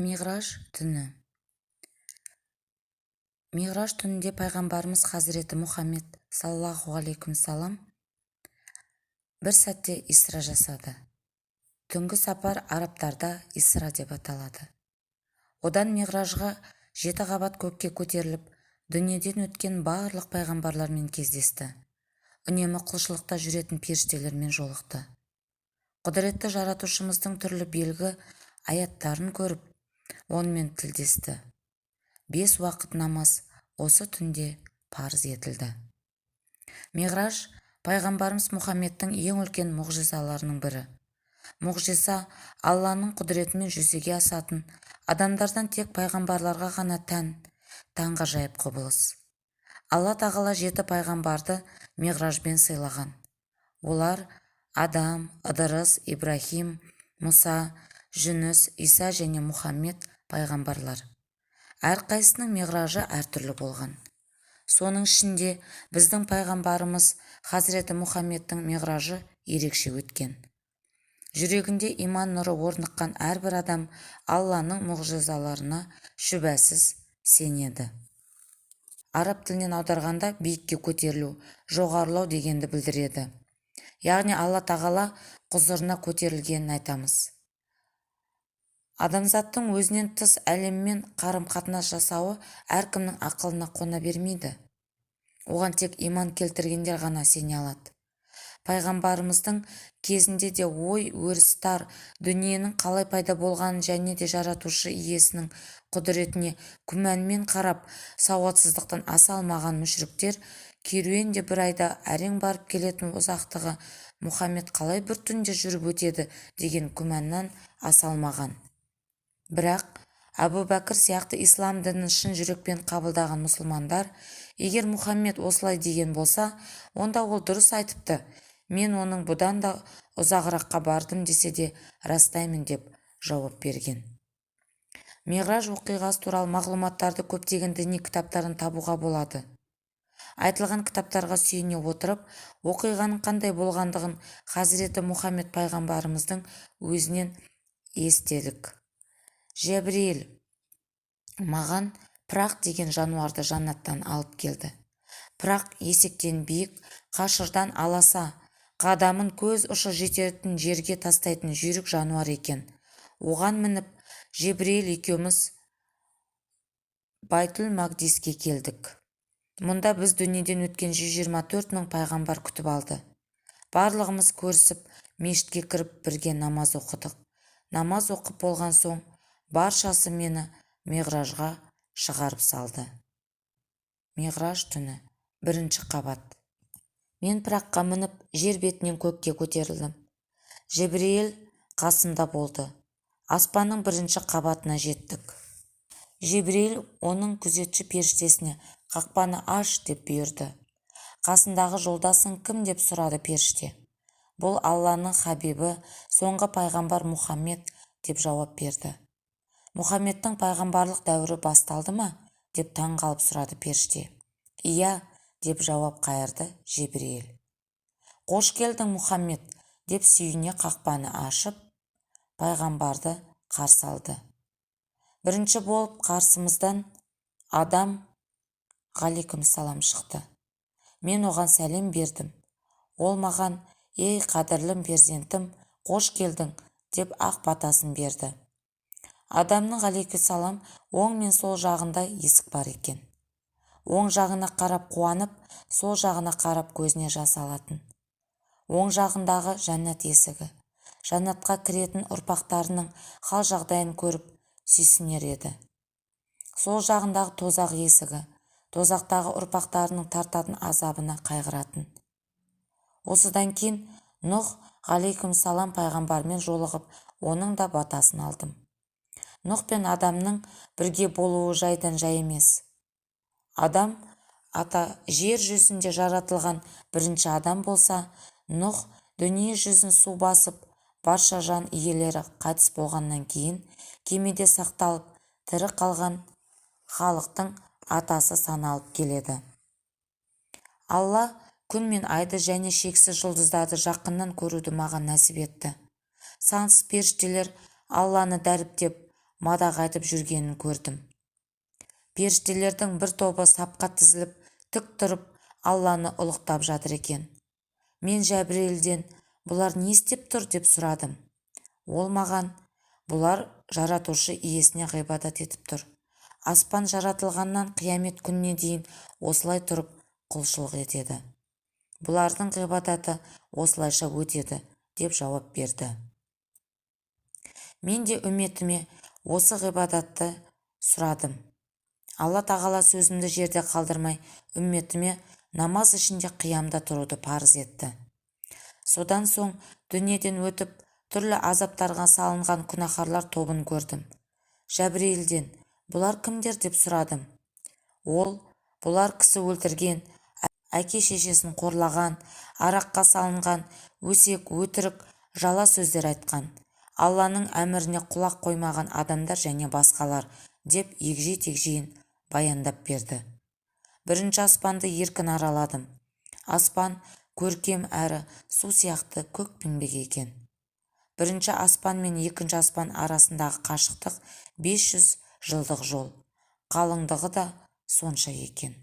Миғраж түні. Миғраж түнінде пайғамбарымыз хазіреті Мұхаммед саллаллаху алейкумассалам бір сәтте исра жасады. Түнгі сапар арабтарда исра деп аталады. Одан миғражға, жеті қабат көкке көтеріліп, дүниеден өткен барлық пайғамбарлармен кездесті. Үнемі құлшылықта жүретін періштелермен жолықты. Құдіретті жаратушымыздың түрлі белгі, аяттарын көріп, онымен тілдесті. Бес уақыт намаз осы түнде парыз етілді. Миғраж — пайғамбарымыз Мұхаммедтің ең үлкен мұғжизаларының бірі. Мұғжиза — Алланың құдіретімен жүзеге асатын, адамдардан тек пайғамбарларға ғана тән таңғажайып құбылыс. Алла тағала жеті пайғамбарды миғражбен сыйлаған. Олар: Адам, Ыдырыс, Ибраһим, Мұса, Жүніс, Иса және Мұхаммед пайғамбарлар. Әрқайсысының миғражы әртүрлі болған. Соның ішінде біздің пайғамбарымыз хазіреті Мұхаммедтің миғражы ерекше өткен. Жүрегінде иман нұры орныққан әрбір адам Алланың мұғжизаларына шүбәсіз сенеді. Араб тілінен аударғанда биікке көтерілу, жоғарылау дегенді білдіреді. Яғни Алла тағала құзырына көтерілгенін айтамыз. Адамзаттың өзінен тыс әлеммен қарым-қатынас жасауы әркімнің ақылына қона бермейді. Оған тек иман келтіргендер ғана сене алады. Пайғамбарымыздың кезінде де ой өрісі тар, дүниенің қалай пайда болғанын және де жаратушы иесінің құдіретіне күмәнмен қарап, сауатсыздықтан аса алмаған мүшриктер керуен де бір айда әрең барып келетін ұзақтығы Мұхаммед қалай бір түнде жүріп өтеді деген күмәннан аса алмаған. Бірақ Әбу Бәкір сияқты ислам дінін шын жүрекпен қабылдаған мұсылмандар, егер Мұхаммед осылай деген болса, онда ол дұрыс айтыпты, мен оның бұдан да ұзағыраққа бардым десе де растаймын деп жауап берген. Миғраж оқиғасы туралы мағлұматтарды көптеген діни кітаптардан табуға болады. Айтылған кітаптарға сүйене отырып, оқиғаның қандай болғандығын хазіреті Мұхаммед пайғамбарымыздың өзінен естелік. Жәбірейіл маған Пырақ деген жануарды жаннаттан алып келді. Пырақ есектен биік, қашырдан аласа, қадамын көз ұшы жететін жерге тастайтын жүйрік жануар екен. Оған мініп, Жебірейіл екеуміз Байтүл-Магдиске келдік. Мұнда біз дүниеден өткен 124 мың пайғамбар күтіп алды. Барлығымыз көрісіп, мешітке кіріп, бірге намаз оқыдық. Намаз оқып болған соң, баршасы мені миғражға шығарып салды. Миғраж түні. Бірінші қабат. Мен пыраққа мініп, жер бетінен көкке көтерілдім. Жебірейіл қасымда болды. Аспанның бірінші қабатына жеттік. Жебірейіл оның күзетші періштесіне: «Қақпаны аш», — деп бұйырды. «Қасындағы жолдасың кім?» — деп сұрады періште. «Бұл Алланың хабибі, соңғы пайғамбар Мұхаммед», — деп жауап берді. «Мұхаммедтің пайғамбарлық дәуірі басталды ма?» — деп таң қалып сұрады періште. «Иә», — деп жауап қайырды Жебірейіл. «Қош келдің, Мұхаммед!» — деп сүйіне қақпаны ашып, пайғамбарды қарсы алды. Бірінші болып қарсымыздан Адам ғалейкумсалам шықты. Мен оған сәлем бердім. Ол маған: «Ей, қадірлім перзентім, қош келдің!» — деп ақ батасын берді. Адамның ғалейкумсалам оң мен сол жағында есік бар екен. Оң жағына қарап қуанып, сол жағына қарап көзіне жас алатын. Оң жағындағы жәннат есігі. Жәннатқа кіретін ұрпақтарының хал-жағдайын көріп сүйсінер еді. Сол жағындағы тозақ есігі. Тозақтағы ұрпақтарының тартатын азабына қайғыратын. Осыдан кейін Нұх ғалейкумсалам пайғамбармен жолығып, оның да батасын алдым. Нұх пен Адамның бірге болуы жайдан жай емес. Адам ата жер жүзінде жаратылған бірінші адам болса, Нұх дүние жүзін су басып, барша жан иелері қайтыс болғаннан кейін кемеде сақталып, тірі қалған халықтың атасы саналып келеді. Алла күн мен айды және шексіз жұлдыздарды жақыннан көруді маған нәсіп етті. Сансыз періштелер Алланы дәріптеп, мадақ айтып жүргенін көрдім. Періштелердің бір тобы сапқа тізіліп, тік тұрып, Алланы ұлықтап жатыр екен. Мен Жәбірейілден: «Бұлар не істеп тұр?» – деп сұрадым. Ол маған: «Бұлар Жаратушы Иесіне ғибадат етіп тұр. Аспан жаратылғаннан қиямет күніне дейін осылай тұрып құлшылық етеді. Бұлардың ғибадаты осылайша өтеді», – деп жауап берді. Мен де үмметіме осы ғибадатты сұрадым. Алла Тағала сөзімді жерде қалдырмай, үмметіме намаз ішінде қиямда тұруды парыз етті. Содан соң дүниеден өтіп, түрлі азаптарға салынған күнәһарлар тобын көрдім. Жәбірейілден: «Бұлар кімдер?» – деп сұрадым. Ол: «Бұлар кісі өлтірген, әке-шешесін қорлаған, араққа салынған, өсек, өтірік, жала сөздер айтқан, Алланың әміріне құлақ қоймаған адамдар және басқалар», – деп егжей-тегжейін баяндап берді. Бірінші аспанды еркін араладым. Аспан көркем әрі су сияқты көкпеңбек екен. Бірінші аспан мен екінші аспан арасындағы қашықтық 500 жылдық жол, қалыңдығы да сонша екен.